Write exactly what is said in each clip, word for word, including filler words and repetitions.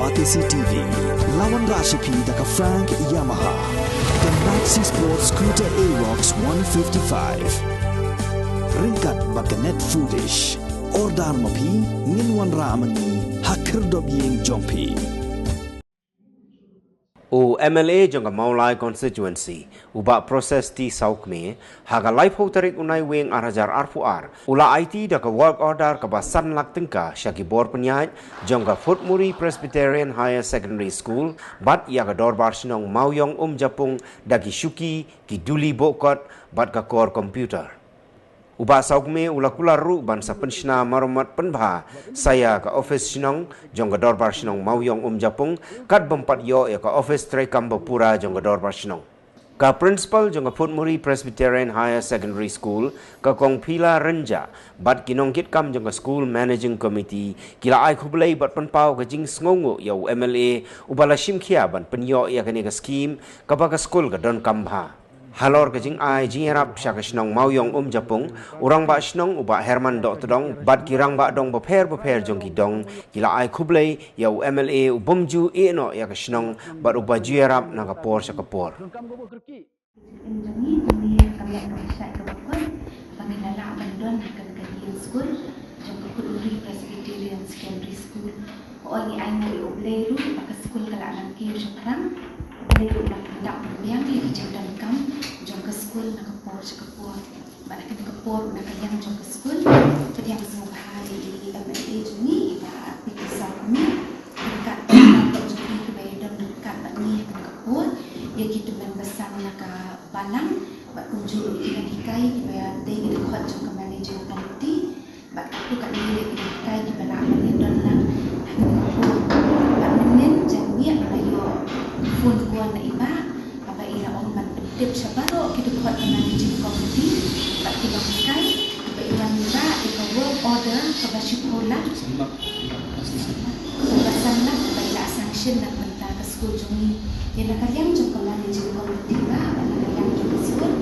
Batesi T V, la wanrah sha phi da ka Frank Yamaha, ka Maxi Sport Scooter Aerox one fifty-five. Ryngkat bad ka Net Foodish. Order ma phi, ngin wanrah ma ngi ha khyrdop ïing jong phi. U M L A jong ka Mawlai Constituency, u Bah Process T Sawkmie, ha ka laiphew tarik u Naiwieng ar hajar arphew ar, u la aiti da ka work order kaba san lak tyngka sha ki bor pynïaid jong ka Phutmuri Presbyterian Higher Secondary School bad ïa ka Dorbar Shnong Mawiong Umjapung da ki shuki, ki duli bokot bad ka kor computer. U Bah Sawkmie u la kular ruh ban sa pynshna maramot pynbha sa ïa ka office shnong jong ka Dorbar Shnong Mawiong Umjapung, kat bym pat ïoh ïa ka office treikam bapura jong ka Dorbar Shnong. Ka principal jong ka Phutmuri Presbyterian Higher Secondary School, ka Kong Phila Rynjah, bad ki nongkitkam jong ka School Managing Committee ki la ai khublei bad pynpaw ka jingsngewnguh ïa u M L A uba la shim khia ban pynïoh ïa kane ka skhim kaba ka skul ka donkam bha. Halor ka jingai jingïarap sha ka shnong Mawiong Umjapung, u Rangbah Shnong u Bah Herman Dohtdong bad ki rangbah dong bapher bapher jong ki dong ki la ai khublei ïa u M L A u bym ju ïeh noh ïa ka shnong bad uba ju ïarap na ka por sha ka por. Jong ngi, ngi ka miat ka pyrshah ka bakut ba ngi la lah ban don ha kane ka ïing skul jong ka Phutmuri Presbyterian Secondary School. Ko ngi ainguh ïa U Blei ruh ba ka skul ka la nang kiew shaphrang. U Blei ruh u la pyndap pynbiang ïa ki jingdonkam jong ka skul na ka por sha ka por. Bad ha kane ka por na ka liang jong ka skul, pdiang sngewbha ïa i M L A jong ngi i Bah P T Sawkmie, ryngkat bad i Bah Dr. Jyoti kiba ïadon ryngkat bad ngi ha kane ka por, ïa ki tymmen basan na ka balang bad kumjuh ruh ki nonghikai kiba dei ki dkhot jong ka managing committee bad katto katne ruh ki nonghikai kiba lah ban ïadon lang ha kane ka por. Bad mynnin janmiet nga la ïoh phone call na i Bah, kaba i la ong ban pyntip sha baroh ki dkhot ka managing committee bad ki nonghikai ba i wan ïa ka work order kaba shiphew lak, kaba san lak ba i la sanction na ka bynta ka skul jong ngi. Ïa na ka liang jong ka managing committee Bah bad na ka liang jong ka skul,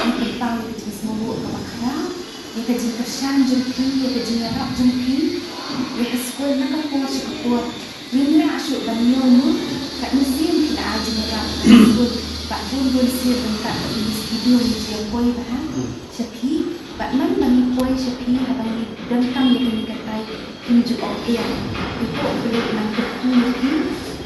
ngi pynpaw ïa ka jingsngewnguh kaba khraw ïa ka jingkyrshan jong phi, ïa ka jingïarap jong phi ïa ka skul na ka por sha ka por. Ngim lah shuh ban ïoh mut, katno sien phi la ai jingïarap ha ka skul bad bun bun sien ryngkat bad ngi, ngi sdang ngi ju ïa poi bha sha phi bad man ba ngi poi sha phi haba ngi donkam ïa kane katai, phim ju ong ïa. Ngi kwah U Blei un nang kyrkhu ïa phi,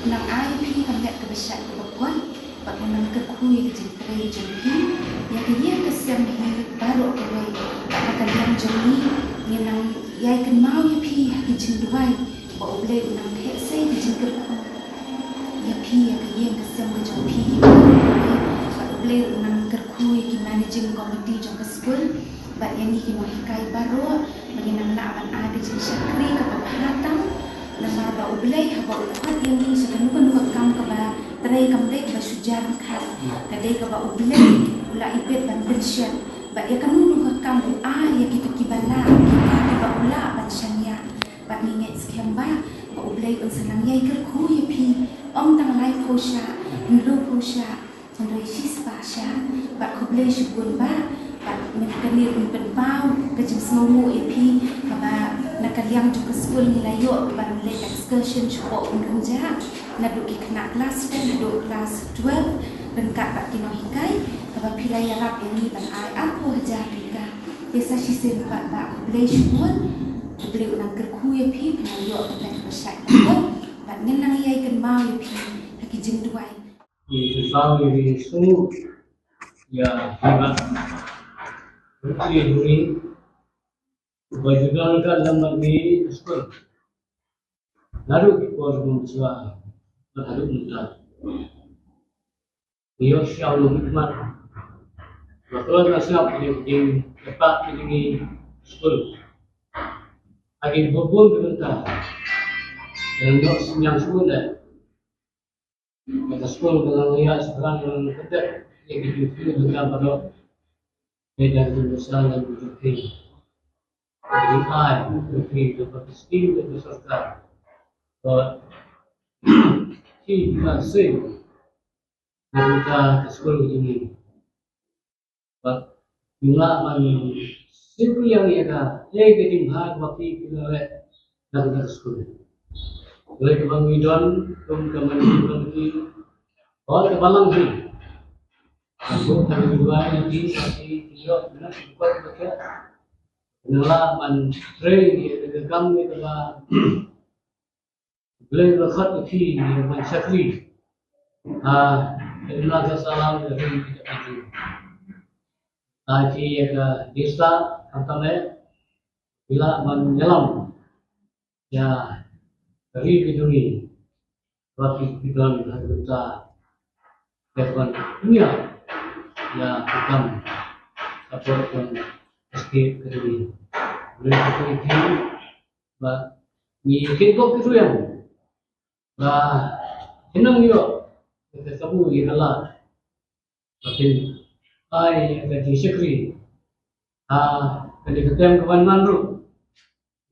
un nang ai ïa phi ka met kaba shait kaba khot bad un nang kyrkhu ïa ka jingtrei jong phi, ïa ka ïing ka sem hi baroh kawei. Bad na ka liang jong ngi, ngi nang ïai kynmaw ïa phi ha ki jingduwai ba U Blei un nang theh sei ka jingkyrkhu ïa phi, ïa ka ïing ka sem ka jong phi hi baroh kawei. Bad U Blei un nang kyrkhu ïa ki managing committee jong ka skul bad ïa ngi ki nonghikai baroh ba ngin nang lah ban ai ka jingshakri kaba bha tam. Namar ba U Blei haba u khot ïa ngi sha kano kano ka kam kaba trei kam dei kaba shu jar ryngkat, ka dei kaba U Blei u la ibit ban pynshet. Bad ïa kano kano ka kam u ai ïa kita kiba lah, kita kiba u lah ban shaniah. Bad ngi ngeit skhem ba, ba U Blei un sa nang ïai kyrkhu ïa phi, ym tang laiphew shah, hynriewphew shah, hynrei shispah shah. Bad khublei shibun Bah, bad mynta kane un pynpaw ka jingsngewnguh ïa phi, haba na ka liang jong ka skul ngi la ïoh ban leit excursion shapoh Umrynjah, naduh ki khynnah klas ten haduh klas twelve, ryngkat bad ki nonghikai, haba phi la ïarap ïa ngi ban ai arphew hajar tyngka. Te sa shisien pat Bah, khublei shibun, U Blei un nang kyrkhu ïa phi, phi nang ïoh ka met kaba shait kaba khot, bad ngin nang ïai kynmaw ïa phi ha ki jingduwai. Ngi pynpaw ïa ngi sngewbha ïa ki Bah, ïa ngi ba ju don ka lam bad ngi skul. Naduh ki por jong u Mynshuwa bad haduh mynta. Ngi ïoh sngewbha ïa u khmat ba ka long ka sngap ïa ki jingkyrpad ki jong ngi skul. Ha ki bun ki bynta. Ngi ïoh sngewbha sngewbha. Ka skul ka la ïa sdang, ka la ïa kyntait ïa ki jingpynlong ka baroh. Ka jingpynlong ka jingpynlong. Ka jingai jingpynlong ka skim ka sorkar. Ka ki ma sing. Ka skul ka jingim. Bad ngi lah ban sngewthuh ïa ka, ïa ka jingbha kaba phi phi la leh na ka skul. Kawei kaba ngi don kum ka Managing Committee, hall ka balang hi. Aku kami dua ini tapi tidak nak buat bekerja. Nela man train di kami kaba boleh berkat di man syakri. Ah, ina ka salam dari kita. Ah, ki ya ka desa kantame bila man nyelam ya ri ki dungi. Wa ki ki don ha ka bynta ka ban dunia ya ka kam ka por kon escape ka duni. Boleh ka duni ki ba ni ki kok ki ruyang ba hinang yo ka kabu ya ka la ba kin ai ka jingshakri ha ka dei ka tem ka ban man ruh.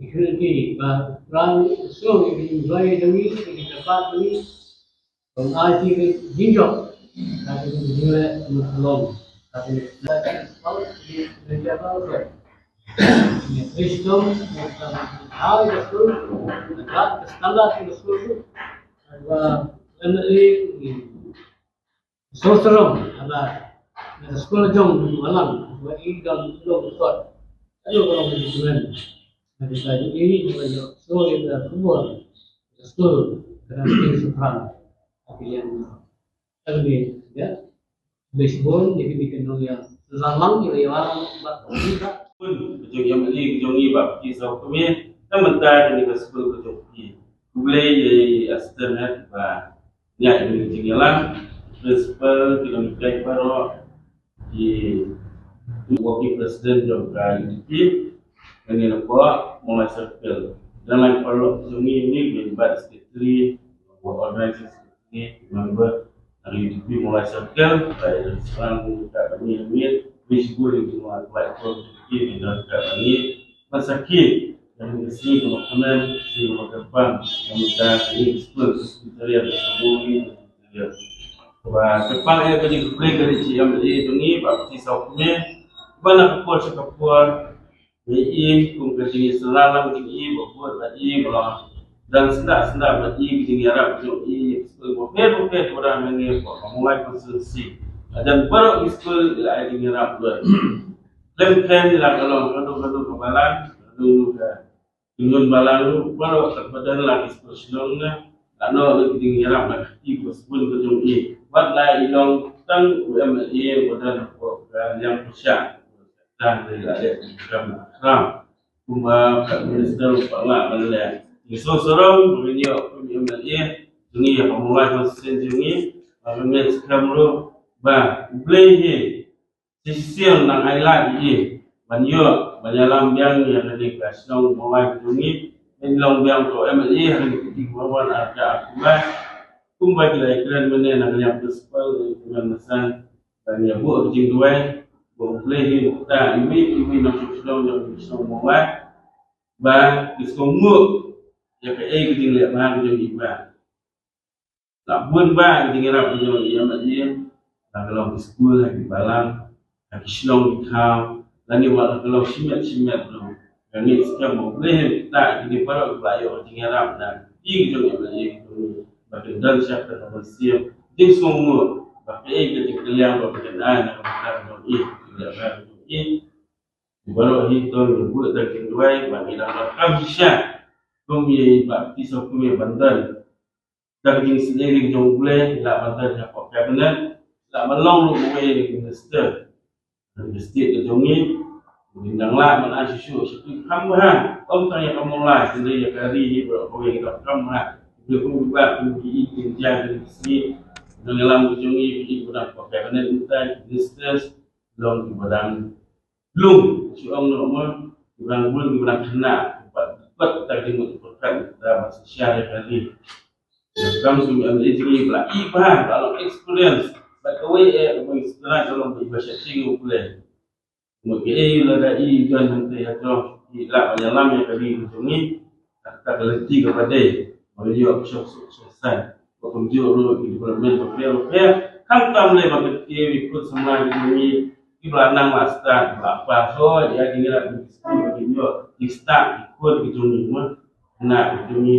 Ki kren ki ba ran sngewthuh ki jingduwai jong ngi, ki jingkyrpad jong ngi. Ba ai ki ka jingjop, ka ka jingleh, ka long ka ka Kristong, ka standard ka skul, ba M L A Sosrong, ala na skul jong balang, wa i dang long kot. Ayo kalau di duan. Na kita di ini juga yo so i da kubur. Skul kadang di Sosrong. Tapi yang tadi ya, baseball, jadi di kendong yang lalang, ya, ya, ba, ba, pun jong yang beli jong i ba ki so kami, dan mentah ini ke skul ke jong i. Ku Blei ïa i Aston, eh, ba ïa i jingïalang principal, ki long kai baroh, ki working president jong ka U D P, ngan ïa napoh Mawlai Circle. Dan lai paralok jong ngi ni, member secretary, organizing secretary, member dari U D P Mawlai Circle, dari Serang ka kami ni, visible di jong platform U D P ni dan ka kami, masa ki yang mesti kena kena si kena kepang yang kita ini school secretariat, school secretariat. Ba kepang ïa ka jingkhublei ka dei jong i jong i ba ki sawkmie ba na ka por sha ka por. Ba i kum ka jingïaseng lang jong i ba buh ba i ba long dan senda senda ba i ka jingïarap jong i school ba pher ba pher ba dang ngi ba ka Mawlai constituency. Dan baroh school la ai jingïarap ba lem kren la ka long ka dong ka dong ka balang ka dong ka Ki ngun balang ruh baroh kat badan la ki shnong na la noh la ki ding ïarap la ki ba sbun ka jong i. Wat la i long tang u M L A u don hapoh ka liang pyrshah. Tang dei la dei kam kram. Kumba ka minister u pala ban leh. Ngi sngewsarong ba ngin ïoh kum M L A jong ngi ïa ka Mawlai constituency jong ngi ba ngin leh skram ruh ba U Blei hi. Shisien nang ai lad ïa i ban ïoh ban ïalam biang ïa kane ka shnong Mawlai ka jong ngi. Ban long biang to M L A ha kane ka jingwan arja arja. Kumba ki la ïakren mynne na ka liang principal, ïa ka mynsan ban ïa buh ka jingduwai ba U Blei hi u kta iwei iwei na ka shnong jong ka shnong Mawlai ba ki sngewbha ïa kaei ka jingleh bha ka jong i ba. La bun ba ka jingïarap ka jong i ïa ma ïa, la ka long ki skul, ha ki balang, ha ki shnong ki thaw, lane wat la ka long shimet shimet ruh. Ka ngeit skhem ba U Blei hi u kta ïa kine baroh kiba ïoh ka jingïarap na ki jong i ba ïa ki jong i ba kin don sha ka mynsiem jingsngewnguh ba kaei ka jingkylliang ba ka kin ai na ka bynta ka jong i, ka jingkylliang ka jong i. Baroh hi to ngi buh tang ki duwai ba ngi dang donkam shisha kum ïa i Baptist, kum ïa ban don da ka jingsngewsih jong U Blei, lah ban don ha ka cabinet, lah ban long ruh uwei na ki minister. Ka state ka jong ngi, ngi dang lah ban ai shuh shuh, shuh kham bha, ym tang ïa ka Mawlai, hynrei ïa ka ri hi baroh kawei ngi dang kham bha. Ngi kum ba kum ki i ki jia ki sngi, ngi lam ka jong ngi ki i ki dang ha ka cabinet, ministers, long ki ba dang lung shu ong noh mo, ki ba dang bun ki ba dang khynnah, ki ba dang pat ta ki mut ki ba kan da ba shisha ïa ka ri. Kam shu ong ïa ki ba la i ba la long experience ba kawei eh ba experience ka long ba i ba sha ching U Blei. Mo ki eh la da i jan hangtai ha jong i la ba ïalam ïa ka ri ka jong ngi. Kata ka lynti kaba dei ba ïoh ka shong suk shong saiñ. Ba kumjuh ruh ki development ba pher ba pher. Khamtam lei ba ki kiew ki khun samla ki jong ngi kiba la nang la stad ba la pass ïa ki ngi la ki skul ba ki ïoh ki stad ki khun ki jong ngi ma na ki jong ngi.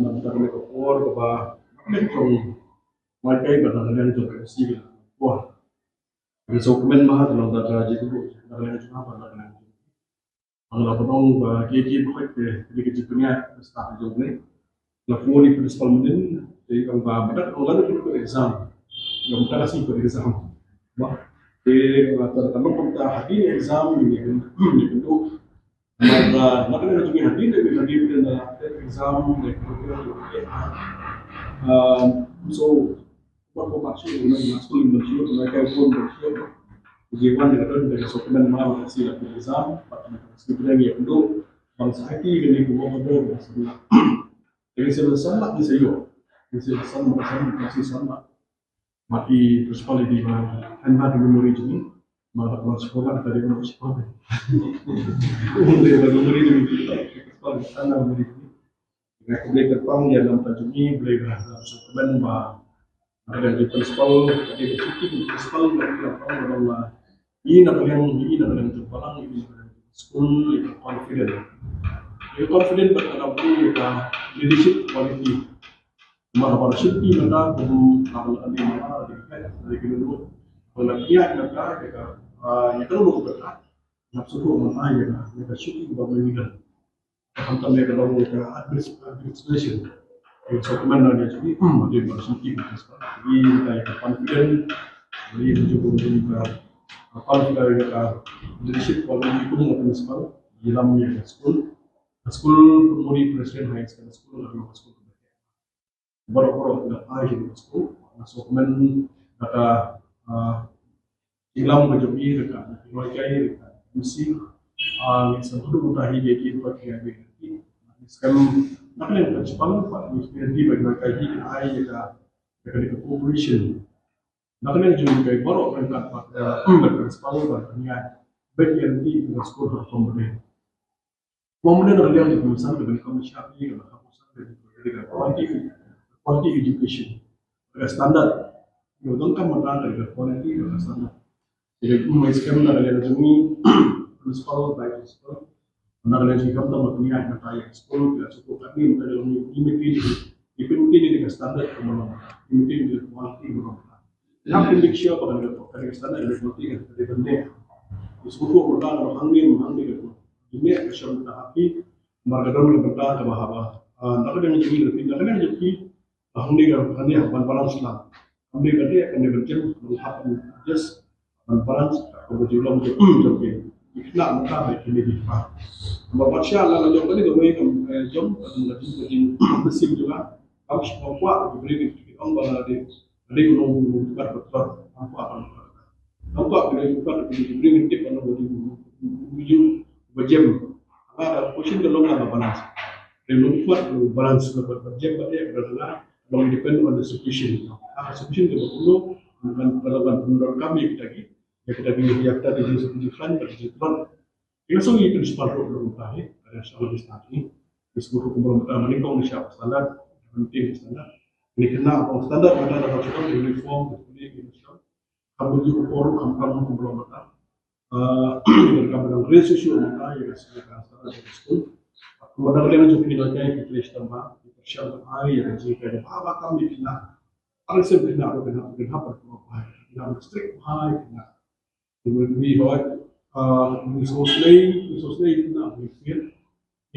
na ka por kaba ka jong Maikai bad na ka liang jong ka S C ka por. Ka sngewkmen ba ha ka long da ka jingkyrduh na ka liang jong ha bad na ka liang jong ha. Nga la pynong ba ki ki ba hoi te ki ki pynïaid staff jong ne. La phone i principal mynnin te ong ba mynta ka long la ka exam. Ïa mynta ka sngi ka exam. Ba te la ta ka long kumta hadien exam ne kan ne kan do. Mynta na ka liang jong ne hadien ne hadien ne exam ne kan do. Um, so Wat ko mat shuh na school ban shuh na ka phone ban shuh. Ji wan da don da so kmen ma ba si la exam, bat na si pdeng ya ndo bang sa hati ga ni ko ko do ba sa na. Jadi sila sama ni sayo. Jadi sila sama sama si sama. Mati terus pali di ba han ba memory jini. Ma da ko sekolah tadi ko sekolah. Memory jini. Sekolah sana memory jini. Nga khublei kyrpang ïa lem ta jong i, Blei ba ha sngewkmen ba nga dang ji principal, nga dang ji principal, nga dang ji principal, nga dang la i na ka liang, i na ka liang jong balang, i na ka liang jong school, i ka confident. I ka confident ba ka dang bring i ka leadership quality. Ma ha ba shim i na ka kum ka ba la ka ni ma la, di ka di ka lu. Ba la kiak na ka, ka, ah, ïa ka lu ka. Nap suku ma ai ïa ka, ïa ka shim i ba ma i ka. Khamtam ïa ka long ïa ka adminis-, administration. Ïa ka sngewkmen na ïa ka, hmm, ïa ka sngewkmen na ïa ka confident, ïa ka jubor ïa ka confident ïa ka leadership quality kum ïa ka principal, ïa lam ïa ka school. Ka school, Putmori Presbyterian High School, ka school. Baroh baroh ki la phai sha ka school, nga sngewkmen na ka, ah, jinglam ka jong i, na ka, na ka Loikai, na ka M C, ah, ngi sngewthuh mynta hi ïa ki, ba ki ïa ki. Ngi skhem na ka liang principal, ba ngi skhem ba ki Loikai hi, ki ai ïa ka, ïa ka, ïa ka cooperation. Na ka liang jong ki baroh ryngkat bad, eh, bad principal, bad pynïaid. Ba ki ïa ki, ïa ka school ha ka bynta. Mo mynta na ka liang jong ki mynsan ka ban kam sha phi ka ban kam sha phi ka quality, quality education. Ka standard. Ïa donkam mynta ka quality ka standard. Jadi kum mai skhem na ka liang jong ngi principal by principal. Na ka liang jong ngi khamtam ma pynïaid na ka ïa school ka cukup kat ni mynta ka liang ngi maintain, ngi maintain ïa ka standard ka mynta. Ngi maintain ïa ka quality ka mynta. Nga pyndik sha ba ka dei ka standard ka dei ka dei ka dei. Sngewthuh ba ka dei hangne hangne ka dei. Dei ka shong ka happy. Mar ka don ka bynta kaba haba. Ah, na ka dei jong ki, na ka dei jong ki. Hangne ka hangne ban balance lang. Hangne ka dei ka dei ban jem, ban hap, just ban balance ka ba jong long jong ki. Ki kena mynta ba ki ne ki pa. Ba wat sha la la jong ka dei ka wei ka, eh, jong ka dei ka dei ka dei ka sim jong ka. Kam shi kwa kwa ki bri ki ong ba la dei. Dei u long u long pat pat pat, nampak kan. Nampak dei u pat dei u long tip kan dei u long ba jem. Anga da question ka long anga balance. Dei long pat long balance ka pat jem ba dei ka long depend on the situation. Ah, situation ka ba long kan kalau kan pun kami kita lagi. Ya kita lagi ya kita lagi satu different, lagi different. Ïa ka song i principal ruh long ta hi, ka dei song i start ni. Ïa song ruh kumba long ta mani kong ni sha standard, mani standard. Ni kena kong standard, mata da kong uniform, ni uniform. Kam bu ju por, kam kam kumba long ta. Ah, kam long race issue mata, ïa ka song ka standard ïa ka school. Kumba da ka dei ju kini ka kai ki place tamba, ki shang ai ïa ka ji ka ba ba kam ni kena. Ar sem kena ruh kena, kena per ko pai, kena strict pai, kena. Wi hoi, ah, wi so slei, wi so slei na wi fir.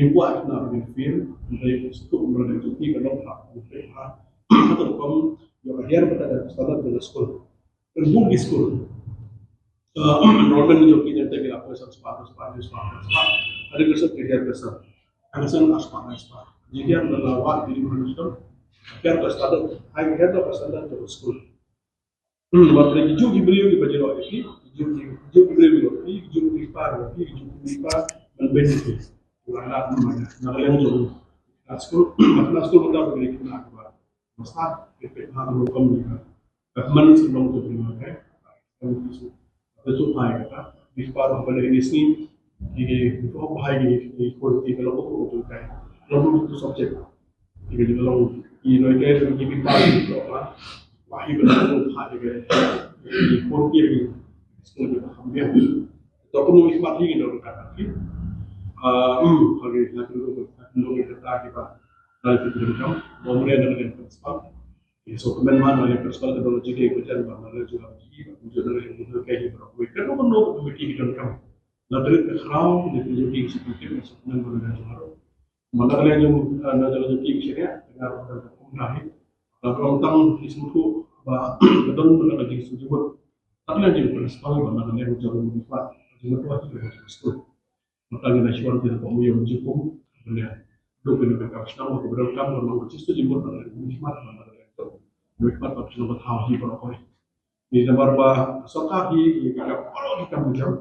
Wi buat na wi fir. Ndai stuk mra da tuki ka long ha, wi fir ha. Kata kom, yo ka hiar bata da standard da school. Kan bu di school. Uh, enrollment jong ki jong te ki la poi san spah, dua spah, dua spah, dua spah. Ada ka san ka hiar ka san. Ada san ar spah, ar spah. Jadi yang la wad di mana tu. Hiar ka standard, hai hiar ka standard to school. Hmm, wat lagi ju ki briew ki ba jero ki, ju ki ju ki briew ki, ju ki pa ki, ju ki pa ban ben ki. Wala na ka liang jong ka school, na school ba ka beri ki na ka ba. Masa ki pe ha ka kam ni ka. Ka man sa long tu ni ka. Ka tu su. Ka tu pai ka ta. Bi pa ro ba le ni sni. Ki ki tu pai ki ki ko ki ka long tu tu kai. Long tu subject. Ki ki long ki noi kai ki bi pa ki tu pa. Wa hi ba tu pai ki ki ko ki ki. School ki ba ham dia. To ko mi smat hi ki dong ka ki. Ah, hmm, okay, na tu tu tu ki ta ki ba. Dal ki tu kam. Ba mu ne na ka principal. So, kmen ma na le principal ka dong jike ko jan ba na le ju ji ba ju na le ju ke ji ba ko ka no no ko ki don kam. Na dre ka khrau ne ki ju ki si ki ke so kmen ma na ju ro. Ma na le ju na ju ki si ke na ro ka ko na hi. Na ro tang ki su ko ba ka don ma na ji su ju. Ta le ju principal ba na le ju ro ni pa. Ju ma to ki ko school. Mata ngi na shuwa ti ko mu yong jingpum. Benda. Duk ni ka shnong ko benda kam ko nong jistu jingmut na ni mat na ni mat ba shnong ko thaw hi ko ko. Ni namar ba sorkar hi ni ka ka ko ki kam jam.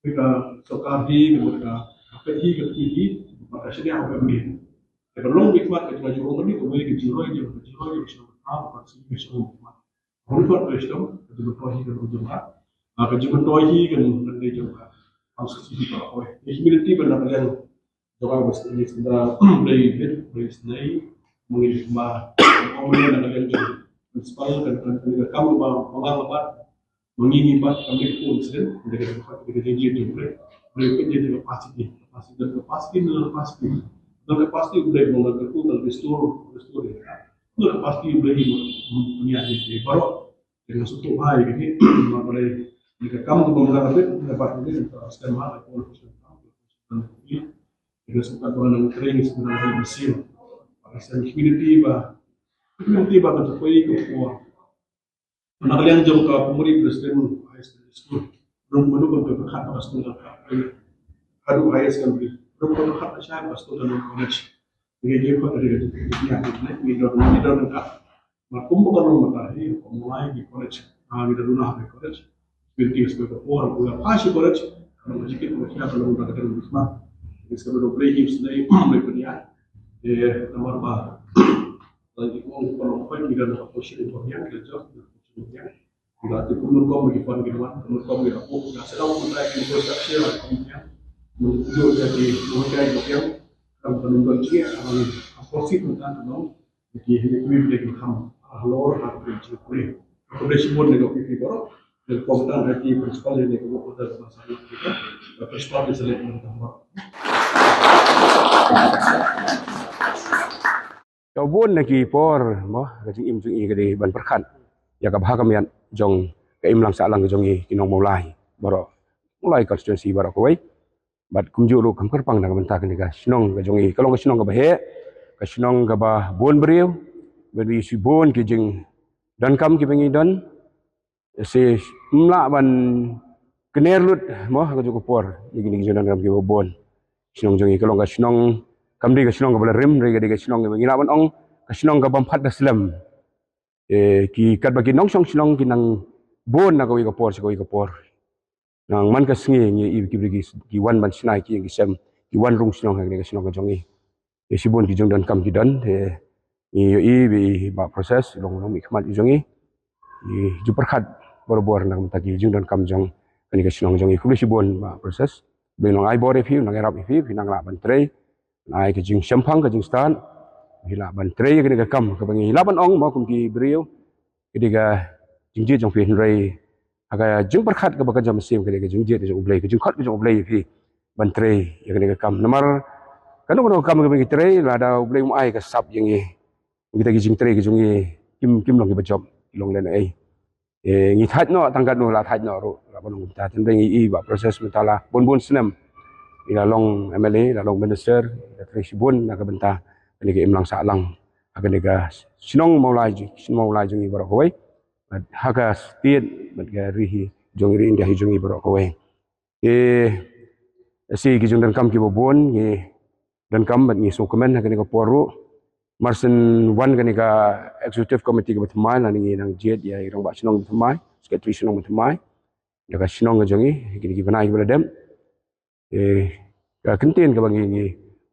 Ni ka sorkar hi ni ka ka hi ka hi hi. Mata shini ha ka ni. Ka long ni mat ka jingmut ni ko ni ka jingmut ni ka jingmut ni shnong ko thaw ko si ni shnong ko mat. Hong tuat Kristen, ka jingmyntoi hi kan ujung ka. Ah, ka jingmyntoi hi kan kan dei jong ka. Hong sisi hi ka oi. Ni humility ban nak yang jong ka bas ni senda dei bit, dei snei, mungin ma. Hong mungin nak yang jong. Principal kan kan kan ka kam ba ba ba ba. Mungin ni ba kam ni pun sen, dei ka ka jingmyntoi jong ka. Dei ka jingmyntoi capacity, capacity, capacity, capacity. Capacity dei mungin ka tu dei restore, restore. Ngan pasti Ibrahim punya ni baru dengan suatu hai ini, maka ni ka kam tu bangga tapi dapat ini kita stem ha ko. Dengan suatu orang yang kering sebenarnya di sini. Pada stem community ba, community ba kita pergi ke puan. Anak yang jauh ke pemuri Presiden High School. Belum belum berkat pada sekolah. Aduh, high school. Belum berkat saya pada sekolah college. Ngi dei khot ri ka jingpyni, ngi don, ngi don ka. Mar kum ba ka long mata hi, ko Mawlai ki college, ah, ngi da duna ha college. Twenty years ago, ko por ko ya pass college, ka long jingkit ko ya ka long da ka dei ma. Ngi ska do play games dei, play ko ya. Eh, namar ba. Lagi ko ko long ko ngi da ko shi ko ya, ngi da job, ngi da ko shi ko ya. Ngi da ti kum ko ngi fon ngi wan, kum ko ngi da ko, ngi da sa ko da ko sa shi ko ya. Mun jo ya ti, mun ka ko ya. Kam ka num don chi, am, am, proceed mun kan nong. Ki hi ni ki kam. Halor ha ki chi kuli. Ko de shi mon ne ko ki boro. Ko tan ha ki principal ne ko ko da ma sa ki. Principal ni select mun kan boro. Ka bun na ki por mo ka jingim jong i ka dei ban pyrkhat ïa ka bha ka miat jong ka imlang sahlang jong i ki nong Mawlai baroh, Mawlai constituency baroh kawei. Bad kumjuh ruh kam kyrpang na ka bynta kane ka shnong ka jong i, ka long ka shnong kaba heh, ka shnong kaba bun briew, bad i shibun ki jingdonkam kiba ngi don. Shi mlah ban kner lut mo ha ka juh ka por ïa kine ki jingdonkam kiba bun. Shnong jong i ka long ka shnong, kam dei ka shnong kaba la rim, dei ka dei ka shnong kaba ngi lah ban ong ka shnong ka bym pat da slem. Eh, ki katba ki nongshong shnong ki nang bun na kawei ka por sha kawei ka por. Nang man ka sngi ngi i ki briew ki wan ban shna ki ïing ki sem, ki wan rung shnong ha kane ka shnong ka jong i. Te shibun ki jingdonkam ki don, te ngi ïohi ba i Bah Precious long long mihkhmat i jong i. I ju pyrkhat barabor na ka bynta ki jingdonkam jong kane ka shnong jong i. Khublei shibun Bah Precious. Ba i nang ai bor ïa phi, nang ïarap ïa phi, phi nang lah ban trei. Ai ka jingshemphang ka jingstad. Phi lah ban trei kane ka kam kaba ngi lah ban ong mo kum ki briew. Ka dei ka jingjied jong phi hynrei ha ka jingpyrkhat kaba kynja mynsiem ka dei ka jingjied jong U Blei, ka jingkhot ka jong U Blei ïa phi ban trei ïa kane ka kam. Namar kano kano ka kam kaba ngi trei lada U Blei um ai ka sap ïa ngi, kita ki jingtrei ka jong ngi kim, kim long kiba jop, ki long lehnohei. Eh, ngi thait noh tang katno la thait noh ruh la ban long kumta. Hynrei ngi i Bah Precious mynta la bun bun snem i la long M L A, la long minister, la trei shibun na ka bynta kane ka imlang sahlang ha kane ka shnong Mawlai, shnong Mawlai jong ngi baroh kawei. Bad ha ka state bad ka ri hi jong ri India hi jong ngi baroh kawei. Te, eh, shi ki jingdonkam kiba bun ngi donkam bad ngi sngewkmen ha kane ka por ruh. Mar shen wan kane ka executive committee kaba thymmai, lane ngi nang jied ïa i rangbah shnong ba thymmai, secretary shnong ba thymmai, da ka shnong ka jong ngi, kine ki bnai kiba la dep. Eh, ka kyntien kaba ngi ngi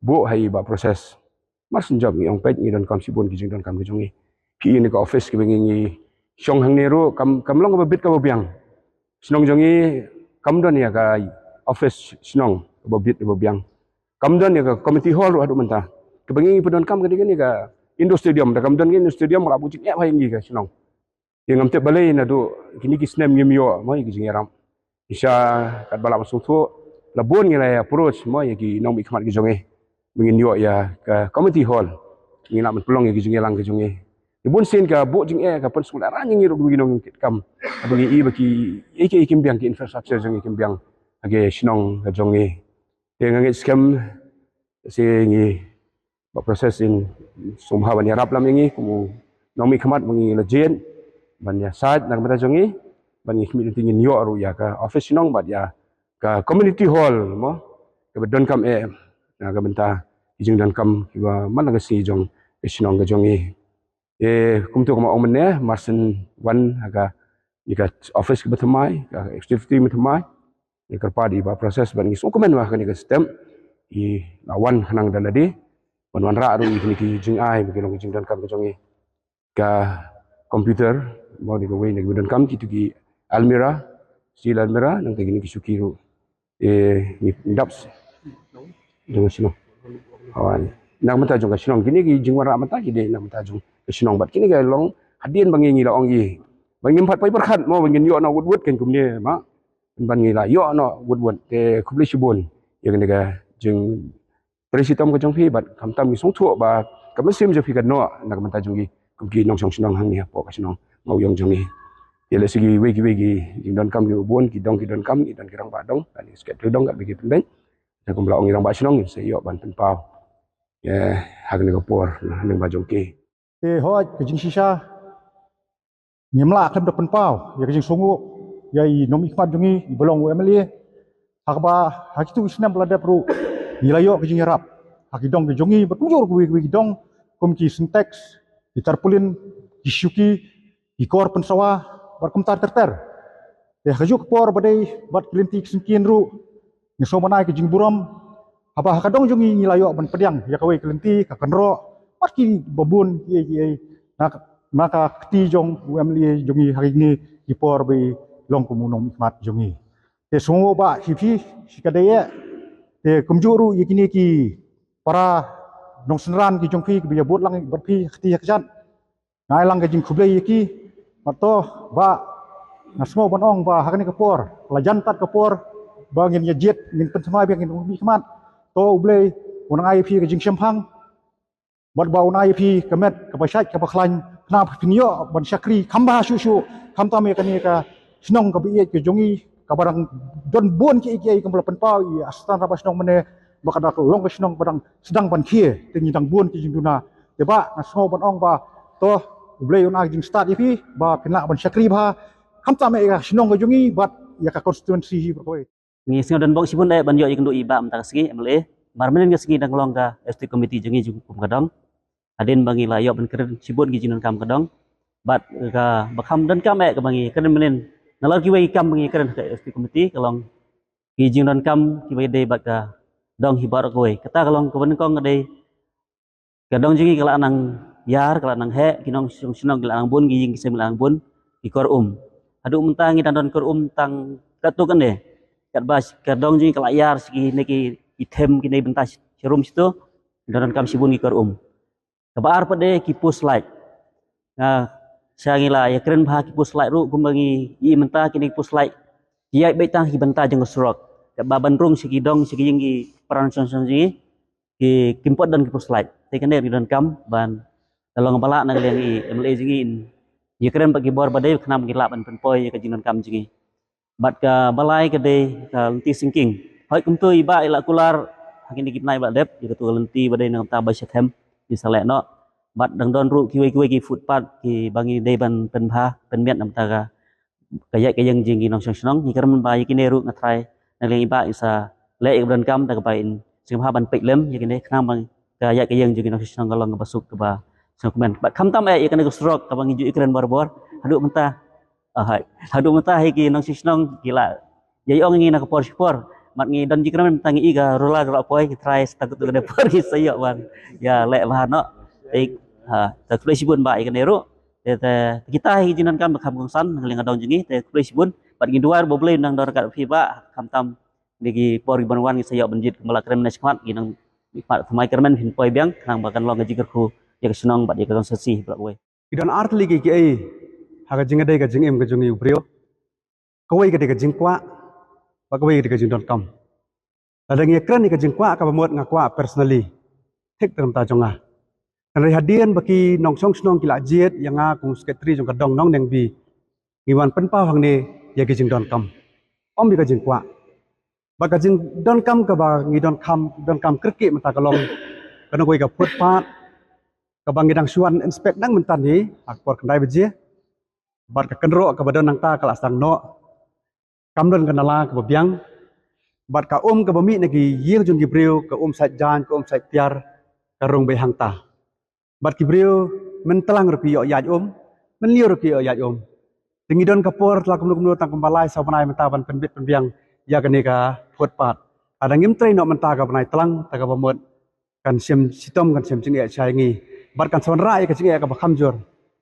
buh ha i Bah Process. Mar shen jop ngi ong peit ngi donkam shibun ki jingdonkam ki jong ngi. Phi i ne ka office kaba ngi ngi shong hangne ruh kam kam long kaba bit kaba biang. Shnong jong ngi kam don ïa ka office shnong kaba bit kaba biang. Kam don ïa ka community hall ruh haduh mynta. Kaba ngi ngi pyndonkam ka dei kane ka indoor stadium, da kam don ka indoor stadium ka la buh jingeh ha ïa ngi ka shnong. Ïa ngam tip balei naduh kine ki snem ngim ïoh mo ïa ki jingïarap. Shisha katba la sngewthuh la bun ngi la approach mo ïa ki nongmihkhmat ki jong ngi ba ngin ïoh ïa ka community hall, ngin lah ban pynlong ïa ki jingïalang ki jong ngi. Ïa bun sien ka buh jingeh ka pynsngewlehrain ïa ngi ruh ki nongkitkam ba ngi i ba ki ïa ki kim biang ki infrastructure jong ngi kim biang ha ki shnong ka jong ngi. Te nga ngeit skhem shi ngi Bah Process in sngewbha ban ïarap lem ïa ngi kum u nongmihkhmat ba ngi la jied ban ïasaid na ka bynta jong ngi, ban ngi khmih lynti ngin ïoh ruh ïa ka office shnong bad ïa ka community hall mo kaba donkam eh na ka bynta ki jingdonkam kiba man la ka sngi jong ka shnong ka jong ngi. Eh, kumto kumba ong mynne, mar shen wan ha ka, ïa ka office kaba thymmai, ka executive team ba thymmai, ïa ka kyrpad i Bah Process bad ngi sngewkmen ba ha kane ka step i la wan khnang da lade ban wanrah ruh ïa kine ki jingai ba ki long ki jingdonkam ka jong ngi. Ka computer, mo, dei kawei na ki ba donkam, kito ki almirah, steel almirah, nangta kine ki shuki ruh. Eh, ngi dap s-, jong ka shnong. Hawan. Na ka bynta jong ka shnong, kine ki jingwanrah mynta ki dei na ka bynta jong ka shnong bad kine ki long hadien ba ngi ngi la ong ïa. Ba ngim pat poi pyrkhat mo ba ngin ïoh noh wut wut kan kumne ma. Ban ngi la ïoh noh wut wut. Te khublei shibun ïa kane ka jingtrei shitom ka jong phi bad khamtam ngi sngewthuh ba ka mynsiem jong phi ka noh na ka bynta jong ngi kum ki nongshong shnong hangne hapoh ka shnong Mawïong jong ngi. Ïa lehse kiwei kiwei ki jingdonkam kiba bun, ki dong ki donkam, ki don ki rangbah dong, kane ka secretary dong katba ki pynbeit. Te kumba la ong i rangbah shnong ngin sa ïoh ban pynpaw ïa ha kane ka por na lyngba jong ki. Te hooid ka jingshisha ngim lah khlem da pynpaw ïa ka jingsngewnguh ïa i nongmihkhmat jong ngi iba long u M L A. Ha kaba ha kito ki snem ba la dep ruh ngi la ïoh ka jingïarap ha ki dong ki jong ngi bad kumjuh ruh kiwei kiwei ki dong kum ki Sintex, ki tarpaulin, ki shuki, ki kor pynsawa bad kumta ter ter. Te ha kajuh ka por ba dei bad ki lynti ki syngkien ruh ngi sngewbha ban ai ka jingburom haba ha ka dong jong ngi ngi la ïoh ban pdiang ïa kawei ka lynti ka kynroh bad kiba bun kiei kiei na ka, na ka kti jong u M L A jong ngi ha kine ki por ba i long kum u nongmihkhmat jong ngi. Te sngewbha hi phi shi ka dei ïa te kumjuh ruh ïa kine ki para nongsynran ki jong phi kiba ïa bud lang bad phi ha kti ha kjat. Nga ai lang ka jingkhublei ïa ki. Bad to Bah, nga sngew ban ong ba ha kane ka por la jan tat ka por ba ngin ïa jied, ngin pynthymmai biang, ngin ym mihkhmat. To U Blei un ai ïa phi ka jingshemphang bad ba un ai ïa phi ka met kaba shait kaba khlaiñ, khnang ba phin ïoh ban shakri kham bha shuh shuh, khamtam ïa kane ka shnong kaba ïeit ka jong ngi kaba dang don bun kiei kiei kumba la pynpaw i Assistant Rangbah Shnong mynne, ba ka dang long ka shnong ba dang sdang ban khie, te ngi dang bun ki jingduna. Te Bah, nga sngew ban ong ba to U Blei un ai jingstad ïa phi ba phin lah ban shakri bha khamtam ïa ka shnong ka jong ngi bad ïa ka constituency hi baroh kawei. Ngi sngew don bok shibun eh ban ïoh ïakynduh i Bah mynta ka sngi, M L A. Mar mynnin ka sngi dang long ka Executive Committee jong ngi jong kum ka dong. Hadien ba ngi la ïoh ban kren shibun ki jingdonkam ka dong bad kaba kham donkam eh kaba ngi kren mynnin nalor kiwei ki kam ba ngi kren ha ka Executive Committee ka long ki jingdonkam kiba ïadei bad ka dong hi baroh kawei. Kata ka long kaba nyngkong ka dei ka dong jong ngi ka la nang ïar, ka la nang heh, ki nongshong shnong ki la nang bun, ki ïing ki sem ki la nang bun, ki kor um. Haduh mynta ngi dang don kor um tang katto katne. Katba ka dong jong ngi ka la ïar sha kine ki, ki them kine bynta sharum shito, dang donkam shibun ki kor um. Kaba ar pat de ki post light. Nga sha ngi la ïakren bha ki post light ruh kumba ngi i mynta kine ki post light ki ïaid beit tang ki bynta jong ka surok. Katba ban rung sha ki dong sha ki ïing ki para nongshong shnong jong ngi ki kim pat don ki post light. Te kane ngi donkam ban da long ba lah na ka liang i M L A jong ngi in ïakren bad ki bor ba dei khnang ba ngi lah ban pynpoi ïa ka jingdonkam jong ngi. Bad kaba lai ka dei ka lynti sinking. Hooid kumto i Bah i la kular ha kine ki bnai ba la dep ïa kato ka lynti ba dei na ka bynta ba sha them ngi sa leh noh. Bad dang don ruh kiwei kiwei ki footpath kiba ngi dei ban pynbha pynmiat na ka bynta ka ka ïaid ka ïeng jong ki nongshong shnong. Ngi kyrmen ba ïa kine ruh nga trai na liang i Bah i sa leh ïa kaba donkam da kaba in sngewbha ban peit lem ïa kine khnang ba ka ïaid ka ïeng jong ki nongshong shnong ka long kaba suk kaba sngewkmen. Bad khamtam eh ïa kane ka surok kaba ngi ju ïakren barabor haduh mynta. Ah, hai. Haduh mynta hi ki nongshong shnong ki la ïa ong ngi na ka por shi por. Mat ngi don jingkyrmen mynta ngi i ka roller ka la poi ki trai sa takut ka dei por ki sa ïoh ban ïa leh bha noh. Te ha ta khublei shibun Bah ïa kane ruh. Te te kita hi jingdonkam ba kham kongsan na ka liang ka dong jong ngi te khublei shibun. Bad ngi duwai ba U Blei nang don ryngkat phi Bah khamtam da ki por ki ban wan ngi sa ïoh ban jied kumba la kren mynne shakhmat ngi nang khmat thymmai kyrmen phin poi biang khnang ba kan long ka jingkyrkhu ïa ka shnong bad ïa ka constituency ba la wei. Ki don ar tylli ki kiei ha ka jingïadei ka jingim ka jong ngi u briew. Kawei ka dei ka jingkwah bad kawei ka dei ka jingdonkam. Lada ngi ïakren ïa ka jingkwah kaba mut nga kwah personally thik tang mynta jong nga. Hynrei hadien ba ki nongshong shnong ki la jied ïa nga kum secretary jong ka dong Nongnengbi ngi wan pynpaw hangne ïa ki jingdonkam. Ym ïa ka jingkwah. Bad ka jingdonkam kaba ngi donkam donkam kyrkieh mynta ka long ka nongwei ka footpath kaba ngi dang shu wan inspect nang mynta hi ha ka por khyndai baje. Bad ka kynroh kaba don nangta ka la sdang noh. Kam don ka nala kaba biang. Bad ka um kaba mih na ki ïing jong ki briew ka um sait jaiñ ka um sait tiar ka rung bei hangta. Bad ki briew myntlang ruh ki ïoh ïaid um, mynliew ruh ki ïoh ïaid um. Te ngi don ka por tla kumno kumno tang kumba lai saw bnai mynta ban pynbit pynbiang ïa kane ka footpath. Lada ngim trei noh mynta ka bnai tlang ta kaba mut kan shim shitom kan shim jingeh sha ngi. Bad kan sa wanrah ïa ka jingeh kaba kham jur.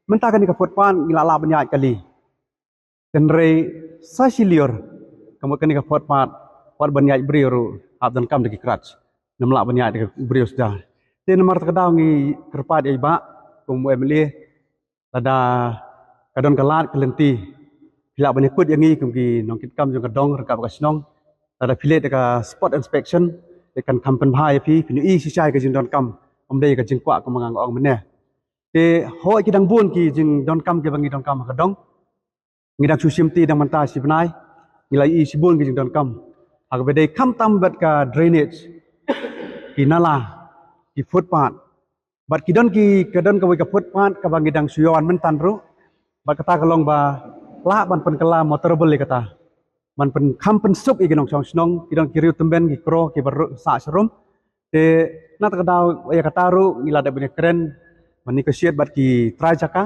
Mynta kane ka footpath ngi la lah ban ïaid kali. Hynrei sa shi lyiur ka mut kane ka footpath wat ban ïaid briew ruh hap donkam da ki crutch. Ngim lah ban ïaid da ki briew suda. Te namar kata ka daw ngi kyrpad ïa i Bah kum u MLA lada ka don ka lad ka lynti phi lah ban ïakut ïa ngi kum ki nongkitkam jong ka dong ryngkat bad ka shnong. Lada phi leit da ka spot inspection te kan kham pynbha ïa phi phin ïohi shisha ïa ka jingdonkam. Ym dei ka jingkwah kumba nga ong mynne. Te hooid ki dang bun ki jingdonkam kiba ngi donkam ha ka dong. Ngi dang shu shim ti dang mynta shi bnai ngi la ïohi shibun ki jingdonkam ha kaba dei khamtam bad ka drainage, ki nala, ki footpath. Bad ki don ki ka don kawei ka footpath kaba ngi dang shu ïoh wan mynta ruh. Bad kata ka long ba lah ban pynkylla motorable ïa kata. Ban pynkham pynsuk ïa ki nongshong shnong ki don ki riew tymmen ki kro kiba ruh sah sharum. Te na kata ka daw ïa kata ruh ngi la dep ban ïakren ban negotiate bad ki trai jaka